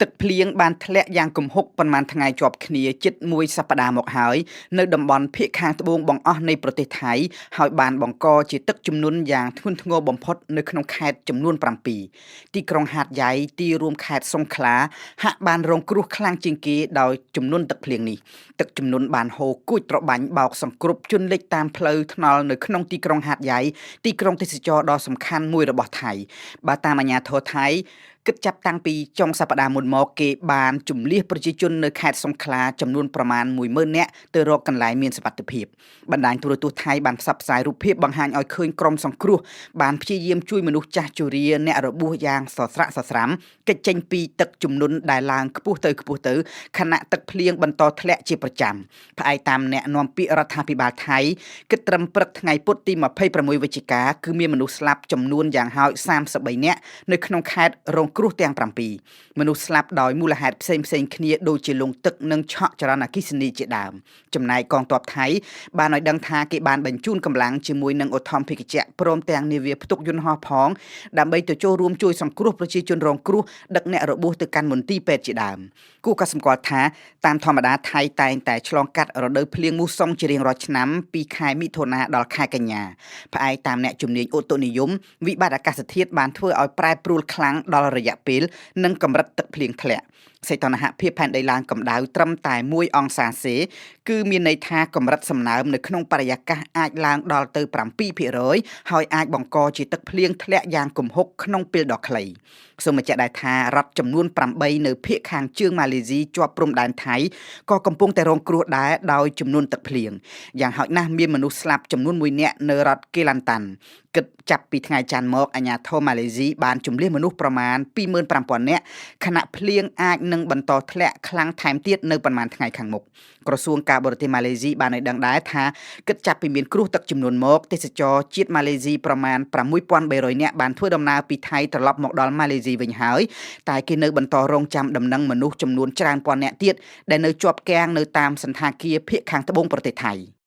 ទឹកភ្លៀងបានធ្លាក់យ៉ាងគំហុកប៉ុន្មានថ្ងៃជាប់គ្នាជិតមួយសប្តាហ៍មកហើយនៅតំបន់ភាគខាងត្បូងបង្អស់នៃប្រទេសថៃហើយបានបង្កជាទឹកជំនន់យ៉ាងធ្ងន់ធ្ងរបំផុតនៅក្នុងខេត្តចំនួន7ទីក្រុងហាតយ៉ៃទីរួមខេត្តសុងខ្លាហាក់បានរងគ្រោះខ្លាំងជាងគេដោយជំនន់ទឹកភ្លៀងនេះទឹកជំនន់បានហូរគួចត្របាញ់បោកសង្គ្រប់ជន់លិចតាមផ្លូវថ្នល់នៅក្នុងទីក្រុងហាតយ៉ៃទីក្រុងទេសចរដ៏សំខាន់មួយរបស់ថៃបើតាមអាជ្ញាធរថៃ គិតចាប់តាំងពីចុងសប្តាហ៍មុនមកគេបានជំលះប្រជាជននៅខេត្តសុងខ្លាចំនួនប្រមាណ10000នាក់ទៅរកកន្លែងមានសុវត្ថិភាពបណ្ដាញទូរទស្សន៍ថៃបានផ្សព្វផ្សាយរូបភាពបង្ហាញឲ្យឃើញក្រុមសង្គ្រោះបានព្យាយាមជួយមនុស្សចាស់ជរាអ្នករបួសយ៉ាងសស្រាក់សស្រាំគេចចេញពីទឹកជំនន់ដែលឡើងខ្ពស់ទៅខ្ពស់ទៅខណៈទឹកភ្លៀងបន្តធ្លាក់ជាប្រចាំផ្អែកតាមអ្នកនាំពាក្យរដ្ឋាភិបាលថៃគិតត្រឹមព្រឹកថ្ងៃពុធទី26វិច្ឆិកាគឺមានមនុស្សស្លាប់ចំនួនយ៉ាងហោច33នាក់នៅក្នុងខេត្តរងគ្រោះទាំង7មនុស្សស្លាប់ដោយមូលហេតុផ្សេងផ្សេងគ្នាដូចជាលង់ទឹកនិងឆក់ចរន្តអគ្គិសនីជាដើមចំណែកកងទ័ពថៃបានឲ្យដឹងថាគេបានបញ្ជូនកម្លាំងជាមួយនឹងឧទ្ធម្ភាគចក្រព្រមទាំងនាវាផ្ទុកយន្តហោះផងដើម្បីទៅចូលរួមជួយសង្គ្រោះប្រជាជនរងគ្រោះដឹកអ្នករបួសទៅកាន់មន្ទីរពេទ្យជាដើមគួរក៏សម្គាល់ថាតាមធម្មតាថៃតែងតែឆ្លងកាត់រដូវភ្លៀងមូសុងជារៀងរាល់ឆ្នាំពីខែមិថុនាដល់ខែកញ្ញាផ្អែកតាមអ្នកជំនាញឧតុនិយមវិបត្តិអាកាសធាតុបានធ្វើឲ្យប្រែប្រួលខ្លាំងដល់រយៈពេលនិងកម្រិតទឹកភ្លៀងធ្លាក់សីតុណ្ហភាពផែនដីឡើងកម្ដៅត្រឹមតែ1អង្សាសេគឺមានន័យថាកម្រិតសំណើមនៅក្នុងបរិយាកាសអាចឡើងដល់ទៅ7%ហើយអាចបង្កជាទឹកភ្លៀងធ្លាក់យ៉ាងគំហុកក្នុងពេលដ៏ខ្លីសូមបញ្ជាក់ដែរថារដ្ឋចំនួន8នៅភាគខាងជើងម៉ាឡេស៊ីជាប់ព្រំដែនថៃក៏កំពុងតែរងគ្រោះដែរដោយចំនួនទឹកភ្លៀងយ៉ាងហោចណាស់មានមនុស្សស្លាប់ចំនួន1នាក់នៅរដ្ឋកេឡាន់តាន់គិតចាប់ពីថ្ងៃច័ន្ទមកអាជ្ញាធរម៉ាឡេស៊ីបានជម្លៀសមនុស្សប្រមាណ25000នាក់ខណៈភ្លៀងអាចនឹងបន្តធ្លាក់ខ្លាំងថែមទៀតនៅប្រមាណថ្ងៃខាងមុខក្រសួងការបរទេសម៉ាឡេស៊ីបានឲ្យដឹងដែរថាគិតចាប់ពីមានគ្រោះទឹកចំនួនមកទេសចរជាតិម៉ាឡេស៊ីប្រមាណ6300នាក់បានធ្វើដំណើរពីថៃត្រឡប់មកដល់ម៉ាឡេស៊ីវិញហើយតែគេនៅបន្តរងចាំដំណឹងមនុស្សចំនួនច្រើនពាន់នាក់ទៀតដែលនៅជាប់គាំងនៅតាមសណ្ឋាគារភាគខាងត្បូងប្រទេសថៃ។